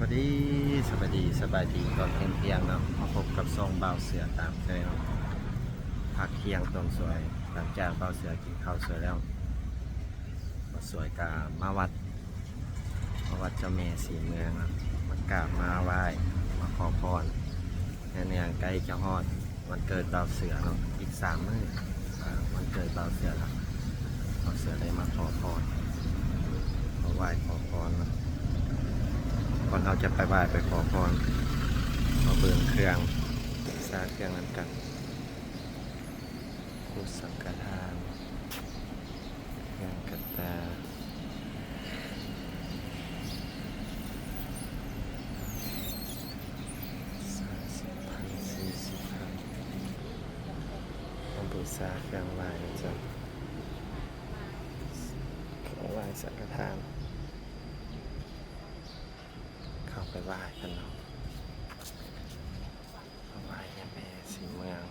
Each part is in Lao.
ສະບາຍດີ ສະບາຍດີ ສະບາຍດີຕອນທ່ຽງໆເນາະ ມາພົບກັບຊ່ອງບ່າວເສືອຕາມເຄີຍເນາະ ພັກທ່ຽງຕອນສວຍ ຫຼັງຈາກບ່າວເສືອກິນເຂົ້າສວຍແລ້ວ ບ່າວສວຍກະມາວັດ ມາວັດເຈົ້າແມ່ສີເມືອງເນາະ ມາກາບມາໄຫວ້ ມາຂໍພອນ ເນື່ອງໃກ້ຈະຮອດ ວັນເກີດບ່າວເສືອເນາະ ອີກສາມມື້ ອ່າ ວັນເກີດບ່າວເສືອລະ ບ່າວເສືອໄດ້ມາຂໍພອນ ຂໍໄຫວ້ຂໍພອນເນາະ ກ່ອນເຮົາຈະໄປໄຫວ້ໄປຂໍພອນ ມາເບິ່ງເຄື່ອງ ສາເຄື່ອງນຳກັນ ພູສັງຄະທານ ເຄື່ອງກະຕ່າ ສາມສິບພັນ ສີ່ສິບພັນ ມາບູຊາເຄື່ອງໄຫວ້ນຳກັນ ເຄື່ອງໄຫວ້ສັງຄະທານ ເຂົ້າໄປໄຫວ້ເພິ່ນເນາະ. ຖວາຍຍາແມ່ສີເມືອງ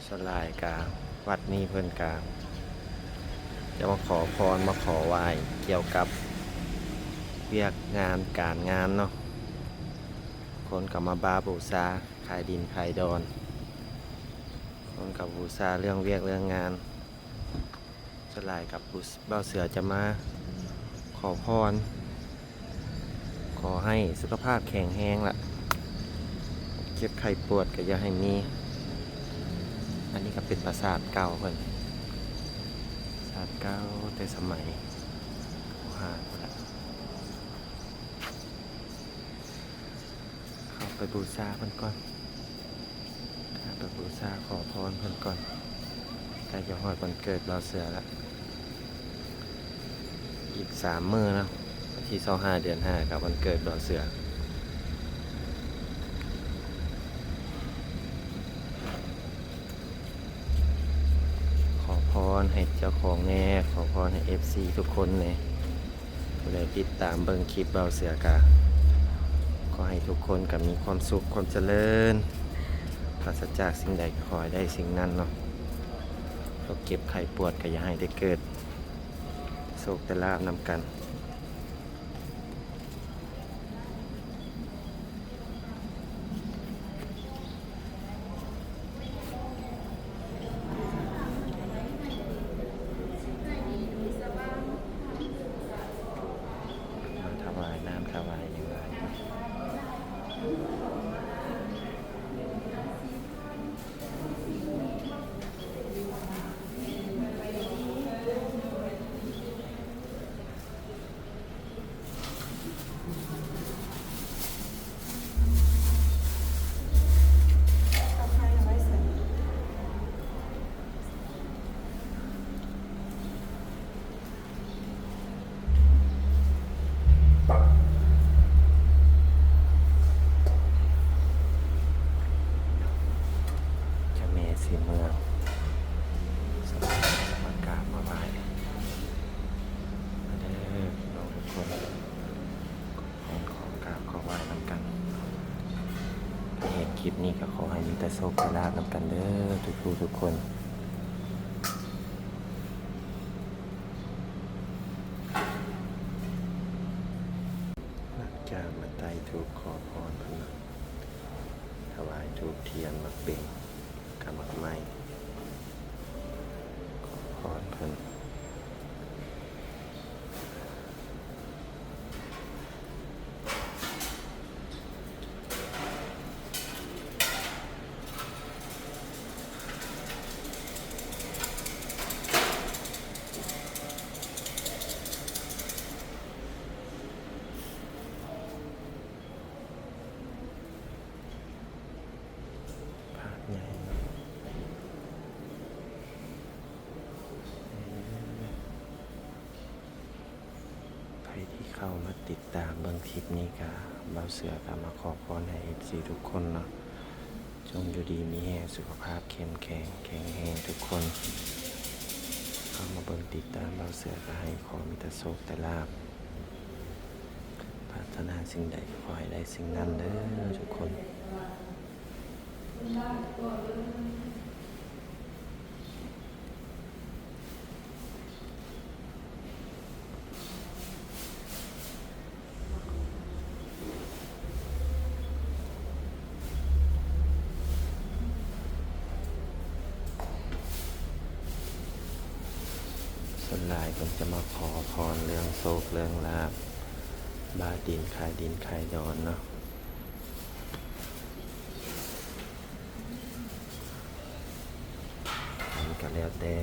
ສ່ວນຫຼາຍກະວັດນີ້ເພິ່ນກະຈະມາຂໍພອນ ມາຂໍໄຫວ້ກ່ຽວກັບວຽກງານການງານເນາະ ຄົນກະມາບາບູຊາ ຂາຍດິນຂາຍດອນ ຄົນກະບູຊາເລື່ອງວຽກເລື່ອງງານ. ສ່ວນຫຼາຍກັບບ່າວເສືອຈະມາຂໍພອນ ຂໍໃຫ້ສຸຂະພາບແຂງແຮງລະ ເຈັບໄຂ້ປວດກະຢ່າໃຫ້ມີ ອັນນີ້ກະເປັນປາສາດເກົ່າເພິ່ນ ປາສາດເກົ່າແຕ່ສະໄໝບູຮານພຸ້ນລະ ເຂົ້າໄປບູຊາເພິ່ນກ່ອນ. ໄປບູຊາຂໍພອນເພິ່ນກ່ອນ ໃກ້ຈະຮອດວັນເກີດບ່າວເສືອລະ ອີກສາມມື້ເນາະ ວັນທີຊາວຫ້າ ເດືອນຫ້າ ກະວັນເກີດບ່າວເສືອ ຂໍພອນໃຫ້ເຈົ້າຂອງແນ່ ຂໍພອນໃຫ້ເອັຟຊີທຸກຄົນແນ່. ຜູ້ໃດຕິດຕາມເບິ່ງຄລິບບ່າວເສືອກະ ຂໍໃຫ້ທຸກຄົນກະມີຄວາມສຸກຄວາມຈະເລີນ ປາສະຈາກສິ່ງໃດກະຂໍໃຫ້ໄດ້ສິ່ງນັ້ນເນາະ ໂລກເຈັບໄຂ້ປວດກະຢ່າໃຫ້ໄດ້ເກີດ ໂຊກໄດ້ລາບນຳກັນ. ມາຖວາຍນ້ຳຖວາຍຫຍັງຫຼາຍ. ເຈົ້າແມ່ສີເມືອງ ສະບາຍດີ ມາກາບມາໄຫວ້ ມາເດີພີ່ນ້ອງທຸກຄົນ ຂໍກາບຂໍໄຫວ້ນຳກັນ ໃຜເຫັນຄລິບນີ້ກະຂໍໃຫ້ມີແຕ່ໂຊກແຕ່ລາບນຳກັນເດີທຸກຜູ້ທຸກຄົນ. ຫຼັງຈາກມາໄຕ້ທູບຂໍພອນເພິ່ນເນາະ ຖວາຍທູບທຽນ ໝາກເບັງ ກະໝາກໄມ້ ຂໍພອນເພິ່ນ. ພາບໃຫຍ່ເນາະ ໃຜທີ່ເຂົ້າມາຕິດຕາມເບິ່ງຄລິບນີ້ກະ ບ່າວເສືອກະມາຂໍພອນໃຫ້ເອັຟຊີທຸກຄົນເນາະ ຈົ່ງຢູ່ດີມີແຮງ ສຸຂະພາບເຂັ້ມແຂງ ແຂງແຮງທຸກຄົນ ເຂົ້າມາເບິ່ງຕິດຕາມບ່າວເສືອກະໃຫ້ຂໍມີແຕ່ໂຊກແຕ່ລາບ ປາດຖະໜາສິ່ງໃດກະຂໍໃຫ້ໄດ້ສິ່ງນັ້ນເດີທຸກຄົນ. ມາຂໍພ ຫຼາຍເພິ່ນຈະມາຂໍພອນເລື່ອງໂຊກເລື່ອງລາບ, ບາຍດິນຂາຍດິນຂາຍດອນເນາະ. ອັນນີ້ກໍແລ້ວແຕ່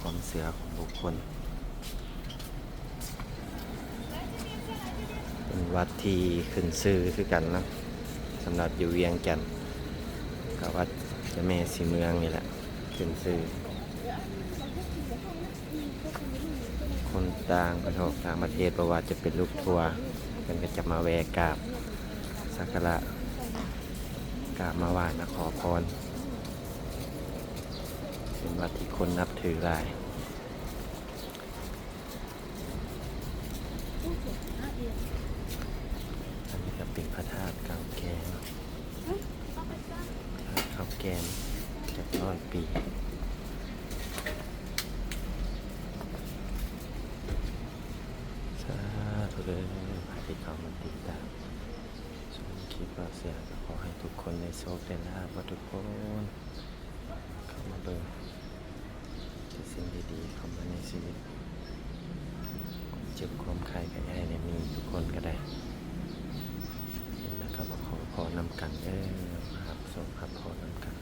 ຄວາມເຊື່ອຂອງບຸກຄົນ. ເປັນວັດທີ່ຂຶ້ນຊື່ຄືກັນເນາະ, ສຳລັບຢູ່ວຽງຈັນ ກໍວັດເຈົ້າແມ່ສີເມືອງນີ້ແຫຼະ ຂຶ້ນຊື່. ຄົນຕ່າງປະເທດ ຕ່າງປະເທດ ບໍ່ວ່າຈະເປັນລູກທົວ ເພິ່ນກໍຈະມາແວ່ກາບສັກກາລະ ກາບມາໄຫວ້ມາຂໍພອນ. ເປັນວັດທີ່ຄົນນັບຖືຫຼາຍ. ອັນນີ້ກໍເປັນພະທາດເກົ່າແກ່ເນາະ, ພະທາດເກົ່າແກ່ເນາະ ຈັກຮ້ອຍປີ. ສາທຸເດີ ໃຜທີ່ເຂົ້າມາຕິດຕາມຊົມຄລິບບ່າວເສືອ ກໍຂໍໃຫ້ທຸກຄົນໄດ້ໂຊກໄດ້ລາບເບິດທຸກຄົນ ເຂົ້າມາເບິ່ງ ແຕ່ສິ່ງດີໆເຂົ້າມາໃນຊີວິດ. ຄວາມເຈັບຄວາມໄຂ້ກໍຢ່າໃຫ້ໄດ້ມີ ທຸກຄົນກໍໄດ້ເຫັນແລ້ວກໍມາຂໍພອນນຳກັນເດີ, ຮັບໂຊກຮັບພອນນຳກັນ.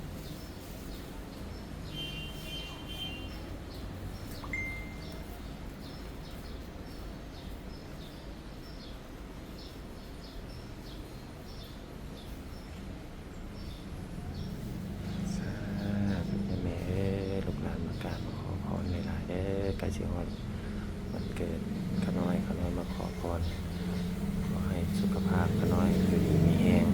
ສາທຸເດີແມ່ເອີຍ ລູກຫຼານມາກາບມາຂໍພອນຫຼາຍໆເດີ. ໃກ້ຊິຮອດວັນເກີດຂ້ານ້ອຍ, ຂ້ານ້ອຍມາຂໍພອນ ຂໍໃຫ້ສຸຂະພາບຂ້ານ້ອຍຢູ່ດີມີແຮງ,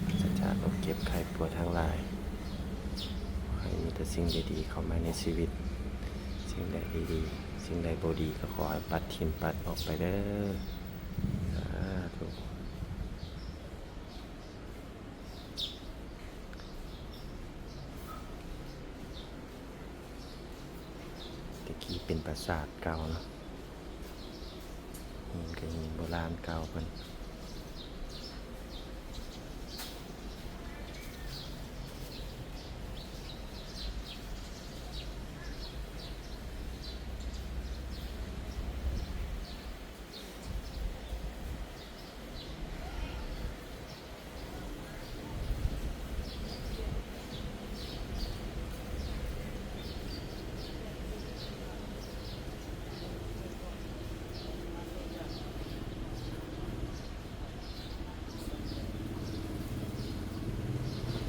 ປາສະຈາກໂລກເຈັບໄຂ້ປ່ວຍທັງຫຼາຍ, ຂໍໃຫ້ມີແຕ່ສິ່ງດີໆເຂົ້າມາໃນຊີວິດ. ສິ່ງໃດດີໆ, ສິ່ງໃດບໍ່ດີກໍຂໍໃຫ້ປັດຖິ້ມປັດອອກໄປເດີ. ສາທຸ. ແຕ່ກີ້ເປັນປາສາດເກົ່າເນາະ, ຫີນກໍຫີນໂບລານເກົ່າເພິ່ນ.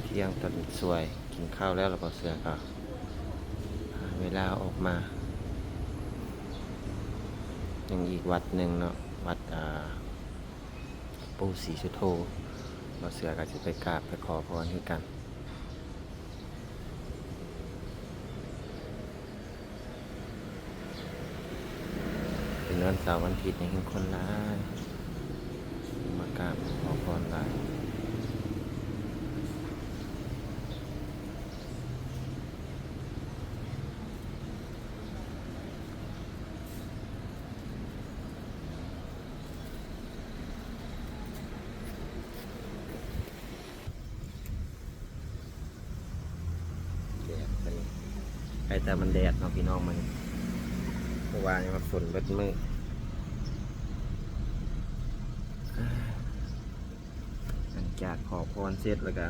ທ່ຽງຕອນສວຍ ກິນເຂົ້າແລ້ວ ແລ້ວບ່າວເສືອກໍຫາເວລາອອກມາ ຍັງອີກວັດໜຶ່ງເນາະ, ວັດ ອ່າ ປູ່ສີສຸໂທ, ບ່າວເສືອກໍຊິໄປກາບໄປຂໍພອນຄືກັນ. ເປັນວັນເສົາວັນອາທິດນີ້ແຮ່ງຄົນຫຼາຍ, ມາກາບມາຂໍພອນຫຼາຍ. ແດດ ໃຜແຕ່ມັນແດດເນາະພີ່ນ້ອງ, ມື້ນີ້ ເພາະວ່າຍັງວ່າຝົນເບິດມື້. ຫຼັງຈາກຂໍພອນເສັດແລ້ວກະ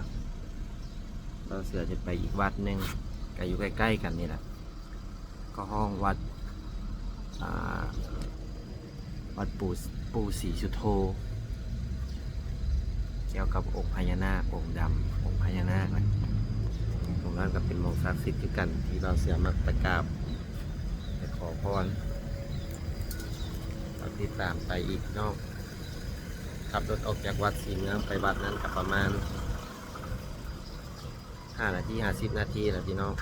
ບ່າວເສືອຈະໄປອີກວັດໜຶ່ງ ກະຢູ່ໃກ້ໆກັນນີ້ແຫຼະ. ກໍຮ້ອງວັດ ອ່າ ວັດປູ່ ປູ່ສີສຸໂທ ກ່ຽວກັບອົງພະຍານາກ ອົງດຳ ອົງພະຍານາກນະ. ຕົງນັ້ນກໍເປັນໝ່ອງສັກສິດຄືກັນ ທີ່ບ່າວເສືອມັກໄປກາບ ໄປຂໍພອນ. ກໍຕິດຕາມໄປອີກເນາະ, ຂັບລົດອອກຈາກວັດສີເມືອງໄປວັດນັ້ນກໍປະມານຫ້ານາທີ ຫ້າສິບນາທີແຫຼະພີ່ນ້ອງ.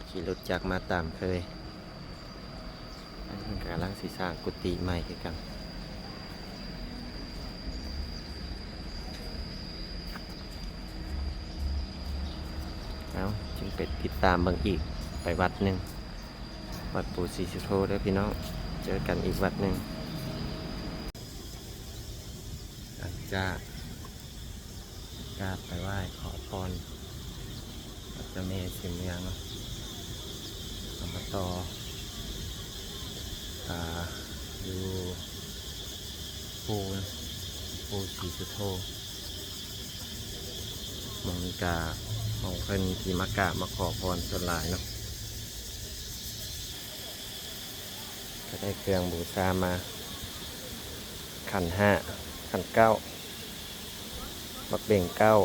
ຂີ່ລົດຈັກມາຕາມເຄີຍ. ອັນນີ້ກໍກຳລັງຊິສ້າງກຸຕິໃໝ່ຄືກັນ. ເອົາ ຈຶ່ງໄປຕິດຕາມເບິ່ງອີກ ໄປວັດໜຶ່ງ, ວັດປູ່ສີສຸໂທເດີພີ່ນ້ອງ. ເຈີກັນອີກວັດໜຶ່ງ. ຫຼັງຈາກ ກາບໄປໄຫວ້ຂໍພອນ ເຈົ້າແມ່ສີເມືອງເນາະ ເຮົາມາຕໍ່ ອ່າ ຢູ່ ປູ່ ປູ່ສີສຸໂທ. ໝ່ອງນີ້ກະຂອງເພິ່ນທີ່ມາກາບມາຂໍພອນສ່ວນຫຼາຍເນາະ. ກະໄດ້ເຄື່ອງບູຊາມາ ຂັນຫ້າ ຂັນເກົ້າ ໝາກເບັງເກົ້າ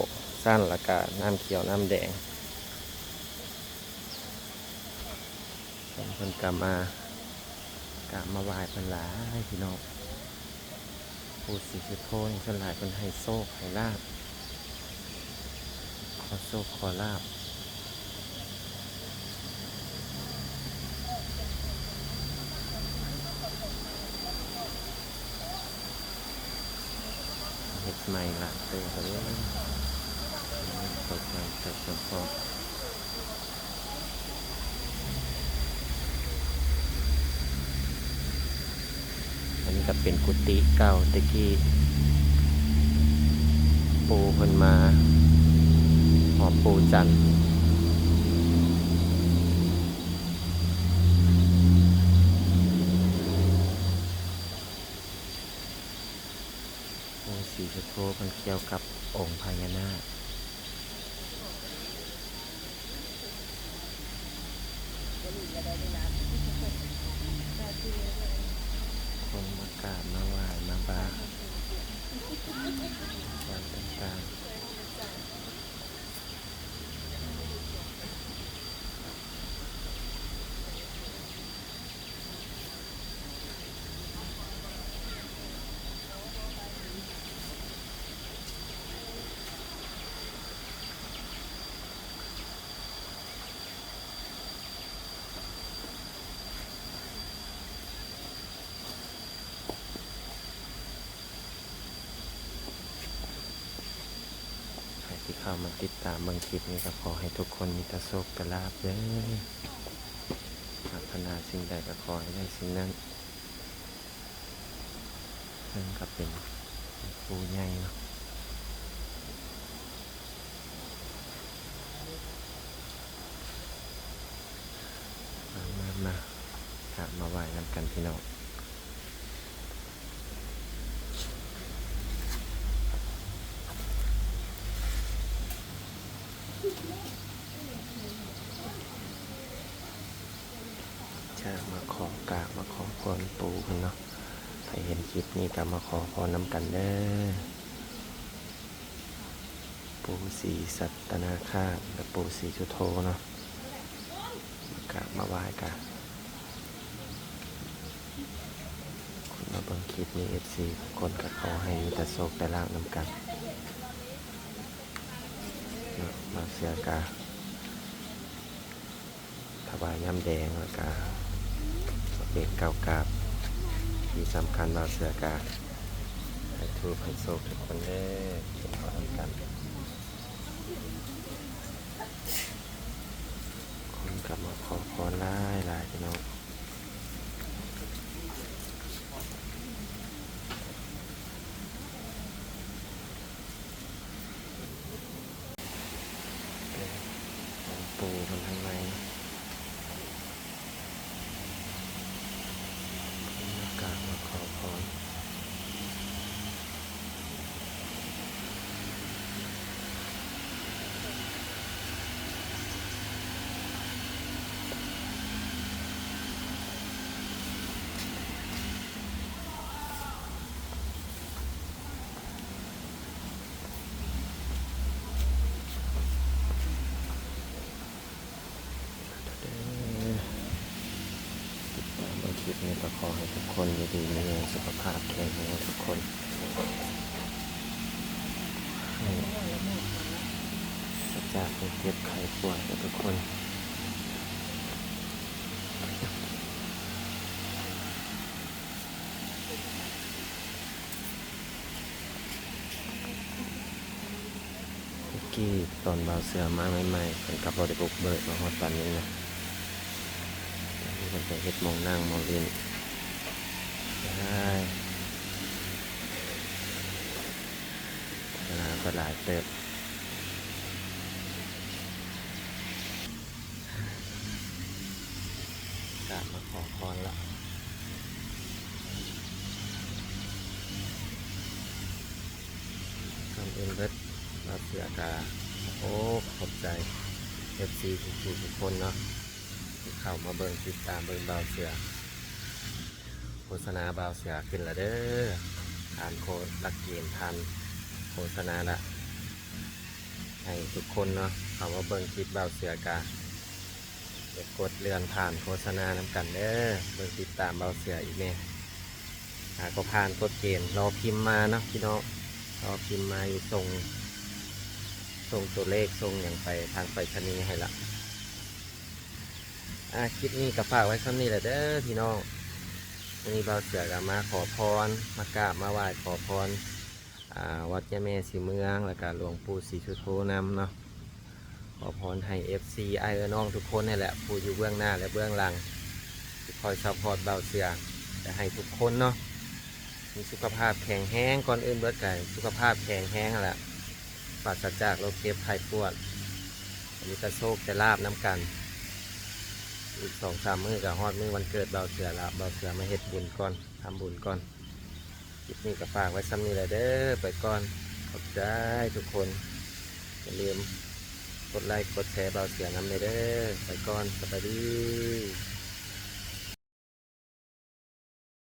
ຊັ້ນ ແລ້ວກະນ້ຳຂຽວນ້ຳແດງ. ເພິ່ນກະມາກາບມາໄຫວ້ເພິ່ນຫຼາຍພີ່ນ້ອງ. ປູ່ສີສຸໂທນີ້ ສ່ວນຫຼາຍເພິ່ນໃຫ້ໂຊກໃຫ້ລາບ ຂໍໂຊກຂໍລາບ. ເຮັດໃໝ່ຫຼາຍເຕີບເລີຍ ເປີດໃໝ່ເປີດເປີດພ້ອມ. ອັນນີ້ກະເປັນກຸຕິເກົ່າແຕ່ກີ້ ປູ່ເພິ່ນມາຫອມປູ່ຈັນ. ໂອ້ ສີສຸໂທເພິ່ນກ່ຽວກັບອົງພະຍານາກ. ຄົນມາກາບມາໄຫວ້ມາບາ ວັດຕ່າງໆ. ໃຜທີ່ເຂົ້າມາຕິດຕາມເບິ່ງຄລິບນີ້ ກະຂໍໃຫ້ທຸກຄົນມີແຕ່ໂຊກແຕ່ລາບເດີ. ປາດຖະໜາສິ່ງໃດກະຂໍໃຫ້ໄດ້ສິ່ງນັ້ນ. ເພິ່ນກະເປັນປູ່ໃຫຍ່ເນາະ. ມາ ມາ ມາ ກາບມາໄຫວ້ນຳກັນພີ່ນ້ອງ. ຈະມາຂໍກາບມາຂໍພອນປູ່ເພິ່ນເນາະ. ໃຜເຫັນຄລິບນີ້ກະມາຂໍພອນນຳກັນເດີ. ປູ່ສີສັດຕະນາຄາດ ແລະ ປູ່ສີສຸໂທເນາະ. ມາກາບມາໄຫວ້ກະ ຄົນມາເບິ່ງຄລິບນີ້ ເອັຟຊີ ທຸກຄົນກະຂໍໃຫ້ມີແຕ່ໂຊກແຕ່ລາບນຳກັນເນາະ. ບ່າວເສືອກະ ຖວາຍນ້ຳແດງ ແລ້ວກະເປັນເກົ້າກາບ. ທີ່ສຳຄັນ ບ່າວເສືອກະໃຫ້ທູບໃຫ້ໂຊກທຸກຄົນເດີ ເປັນພໍນຳກັນ. ຄົນກະມາຂໍພອນຫຼາຍໆ ພີ່ນ້ອງ. ຂອງປູ່ເພິ່ນທາງໃນ ມາກາບມາຂໍພອນ. ເດີ ຕິດຕາມເບິ່ງຄລິບນີ້ກະຂໍໃຫ້ທຸກຄົນຢູ່ດີມີແຮງ ສຸຂະພາບແຂງແຮງທຸກຄົນ ປາສະຈາກໂລກເຈັບໄຂ້ປ່ວຍເດີທຸກຄົນ. ແຕ່ກີ້ຕອນບ່າວເສືອມາໃໝ່ໆ ເພິ່ນກະບໍ່ໄດ້ບຸກເບີກມາຮອດປານນີ້ນະ. ເພິ່ນກະເຮັດໝ່ອງນັ່ງໝ່ອງຫຼິ້ນ ຫຼາຍກະຫຼາຍເຕີບ. ເຫັນເບິດ ບ່າວເສືອກະ ໂອ້ ຂອບໃຈເອັຟຊີທຸກໆຄົນເນາະ ທີ່ເຂົ້າມາເບິ່ງ ຕິດຕາມເບິ່ງບ່າວເສືອ. ໂຄສະນາບ່າວເສືອຂຶ້ນລະເດີ ຜ່ານໂຄ ຫຼັກເກນ ຜ່ານໂຄສະນາລະ ໃຫ້ທຸກຄົນເນາະ ເຂົ້າມາເບິ່ງຄລິບບ່າວເສືອກະ ໄປກົດເລື່ອນຜ່ານໂຄສະນານຳກັນເດີ ເບິ່ງຕິດຕາມບ່າວເສືອອີກແດ່. ຫາກໍຜ່ານກົດເກນ ລໍພິມມາເນາະພີ່ນ້ອງ ລໍພິມມາຢູ່ ສົ່ງ ສົ່ງຕົວເລກ ສົ່ງຫຍັງໄປທາງໄປສະນີໃຫ້ລະ. ອ່າ ຄລິບນີ້ກໍຝາກໄວ້ສ່ຳນີ້ແຫຼະເດີພີ່ນ້ອງ. ມື້ນີ້ບ່າວເສືອກໍມາຂໍພອນ ມາກາບມາໄຫວ້ຂໍພອນ ອ່າ ວັດເຈົ້າແມ່ສີເມືອງ ແລ້ວກໍຫຼວງປູ່ສີສຸໂທນຳເນາະ. ຂໍພອນໃຫ້ເອັຟຊີ ອ້າຍເອື້ອຍນ້ອງທຸກຄົນນີ້ແຫຼະ ຜູ້ຢູ່ເບື້ອງໜ້າ ແລະ ເບື້ອງຫຼັງ ທີ່ຄອຍຊັບພອດບ່າວເສືອ ແລະ ໃຫ້ທຸກຄົນເນາະ ມີສຸຂະພາບແຂງແຮງ. ກ່ອນອື່ນເບິດກໍໃຫ້ສຸຂະພາບແຂງແຮງຫັ້ນແຫຼະ ປາສະຈາກໂລກເຈັບໄຂ້ປວດ ມີແຕ່ໂຊກແຕ່ລາບນຳກັນ. ອີກສອງສາມມື້ກໍຮອດມື້ວັນເກີດບ່າວເສືອລະ ບ່າວເສືອມາເຮັດບຸນກ່ອນ ທຳບຸນກ່ອນ. ຄລິບນີ້ກໍຝາກໄວ້ສ່ຳນີ້ແຫຼະເດີ ໄປກ່ອນ ຂອບໃຈທຸກຄົນ. ຢ່າລືມກົດໄລກົດແຊບ່າວເສືອນຳແດ່ເດີ ໄປກ່ອນ ສະບາຍດີ.